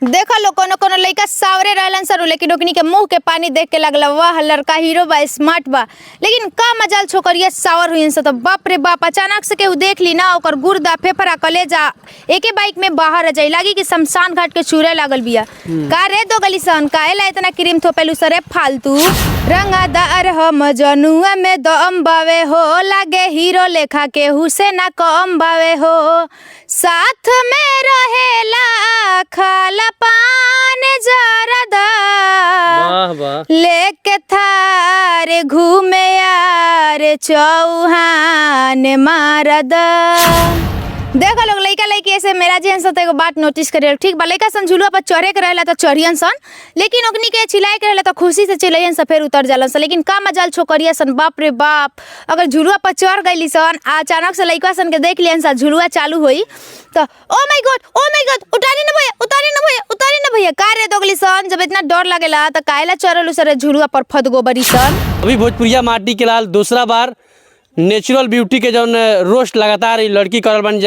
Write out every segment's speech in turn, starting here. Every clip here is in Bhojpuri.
देखो लो, कोनो कोनो लइका सावरे रहलन सर, लेकिन ओकनी के मुंह के पानी देख के लगला वाह लड़का हीरो बा, स्मार्ट बा। लेकिन का मजाल छोकरिया सावर हुइन से, तो बाप रे बाप, अचानक से केहू देख ली ना, ओकर गुर्दा फेफड़ा कलेजा एके बाइक में बाहर आ जाई, लागी कि शमशान घाट के चूरे लागल बिया। का रे दो गली सन, काहे ला इतना क्रीम थोपेलू सरे फालतू? रंगादार हम जनुआ में दम बावे हो, लागे हीरो लेखा केहू से ना कम बावे हो। साथ में रहेला खाला पान जरदा, वाह वाह। लेके थार घूमे यार चौहान मारदा। देखो लोग, लइका लइकी ऐसे मेरा जेहन सन त एगो बात नोटिस करे, ठीक बा, लइका सन झुलुआ पर चढ़े के रहेला त चढ़ियन सन, लेकिन ओकनी के चिल्लाए के रहेला त खुशी से चिल्लायन सन, फेर उतर जालन सन। लेकिन का मजाल छोकरिया सन, बाप रे बाप, अगर झुलुआ पर चढ़ गईली सन आ अचानक से लइका सन के देख लियन सन, झुलुआ चालू होई त oh my god, oh my god, उतारी न भैया, उतारी न भैया, उतारी न भैया। का रे दोगली सन, जब इतना डर लागेला त काहेला चढ़लू सर झुलुआ पर फदगोबरी सन? अभी भोजपुरिया माटी के लाल दूसरा बार नेचुरल ब्यूटी के जौन रोस्ट लगातार ई लड़की करल बानी,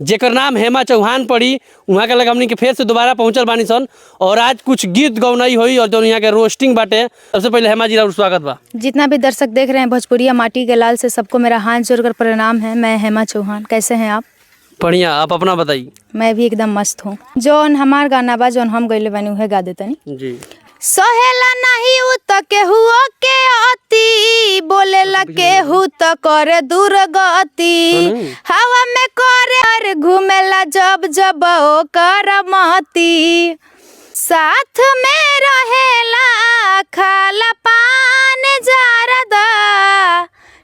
जेकर नाम हेमा चौहान पड़ी, वहाँ के लगे हमनी के फेर से दोबारा पहुंचल बानी सन और आज कुछ गीत गौनाई होई और जौन यहाँ के रोस्टिंग बाटे। सबसे पहले हेमा जी, राउर स्वागत बा। जितना भी दर्शक देख रहे हैं भोजपुरिया माटी के लाल से, सबको मेरा हाथ जोड़कर प्रणाम है। मैं हेमा चौहान, कैसे हैं आप? बढ़िया, आप अपना बताइए। मैं भी एकदम मस्त हूँ। जौन हमार गाना बा, जौन हम गइले बानी, उहे गा देतनी। जी। सहेला नहीं उ त केहू के अति, बोलेला केहू त करे दुर्गति, हवा में करे और घूमेला जब जब ओ करमती, साथ में रहेला खाला पान जारदा,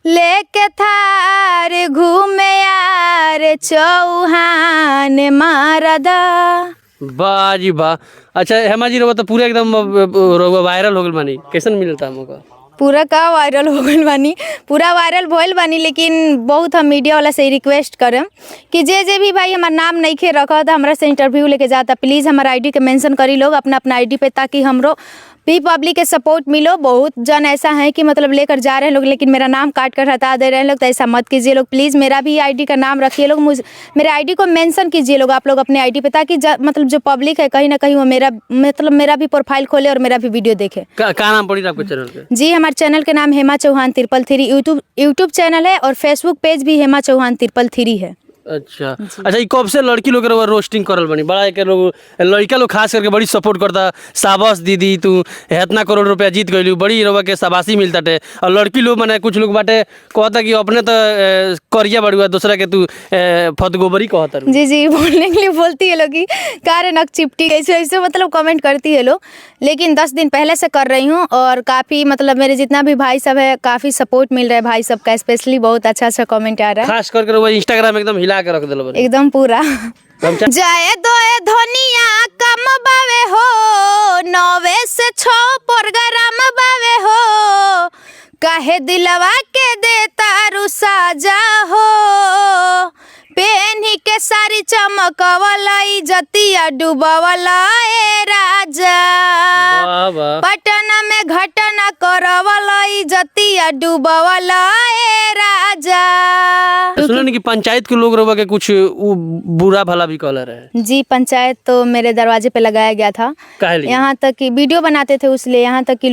लेके थार घूमे यार चौहान मारदा। वाह जी वाह। अच्छा हेमा जी, रउआ तो पूरा एकदम रउआ वायरल हो गइल बानी, कैसन मिलता मौका? पूरा का वायरल हो गइल बानी, पूरा वायरल भइल बानी, लेकिन बहुत हम मीडिया वाला से रिक्वेस्ट करम कि जे जे भी भाई हमार नाम नइखे रखत, हमरा से इंटरव्यू लेके जाता, प्लीज़ हमार आईडी के मेंशन करी लोग अपना अपना आईडी पे, ताकि हमरो भी पब्लिक के सपोर्ट मिलो। बहुत जन ऐसा है कि मतलब लेकर जा रहे हैं लोग, लेकिन मेरा नाम काट कर हटा दे रहे हैं लोग, तो ऐसा मत कीजिए लोग, प्लीज़ मेरा भी आईडी का नाम रखिए लोग, मुझ मेरे आईडी को मेंशन कीजिए लोग आप लोग अपने आईडी पे, ताकि मतलब जो पब्लिक है कहीं ना कहीं वो मेरा मतलब मेरा भी प्रोफाइल खोले और मेरा भी वीडियो देखे। का नाम पड़ी आपके चैनल के? जी, हमारे चैनल के नाम Hema Chauhan 333 YouTube YouTube channel है और फेसबुक पेज भी हेमा चौहान 333 है। अच्छा, ई कब से लड़की लोग के रउआ रोस्टिंग करल बानी? बड़ा एक लोग, लड़का लोग खास करके बड़ी सपोर्ट करता, शाबाश दीदी, तू इतना करोड़ रुपया जीत गइलू, बड़ी रउआ के शाबाशी मिलता टे। और लड़की लोग माने कुछ लोग बाटे कहता कि अपने तो करिया बड़ुआ, दूसरा के तू फतगोबरी कहता रू। जी, बोलने के लिए बोलती है लोग कि कार नक चिपटी, ऐसे ऐसे मतलब कमेंट करती है लोग, लेकिन 10 दिन पहले से कर रही हूँ और काफ़ी मतलब मेरे जितना भी भाई सब है, काफ़ी सपोर्ट मिल रहा है भाई सबका, स्पेशली बहुत अच्छा अच्छा कमेंट आ रहा है। खास करके रउआ इंस्टाग्राम एकदम हिला के रख दिल बानी। एकदम पूरा। हम जाए दोए धनिया कम बावे हो, 9 से 6 प्रोग्राम बावे हो, काहे दिलवा के देता रुसा हो, पेन्ही के सारी चमकवला जतिया डुबवला ए राजा, वाह वाह। पटना में घटना करवला जतिया डुबवला ए राजा। सुनल कि पंचायत के लोग रउआ के कुछ उ बुरा भला भी कहले रहे? जी, पंचायत तो मेरे दरवाजे पे लगाया गया था। काहे लिए? यहाँ तक कि वीडियो बनाते थे उसलिए, यहाँ तक कि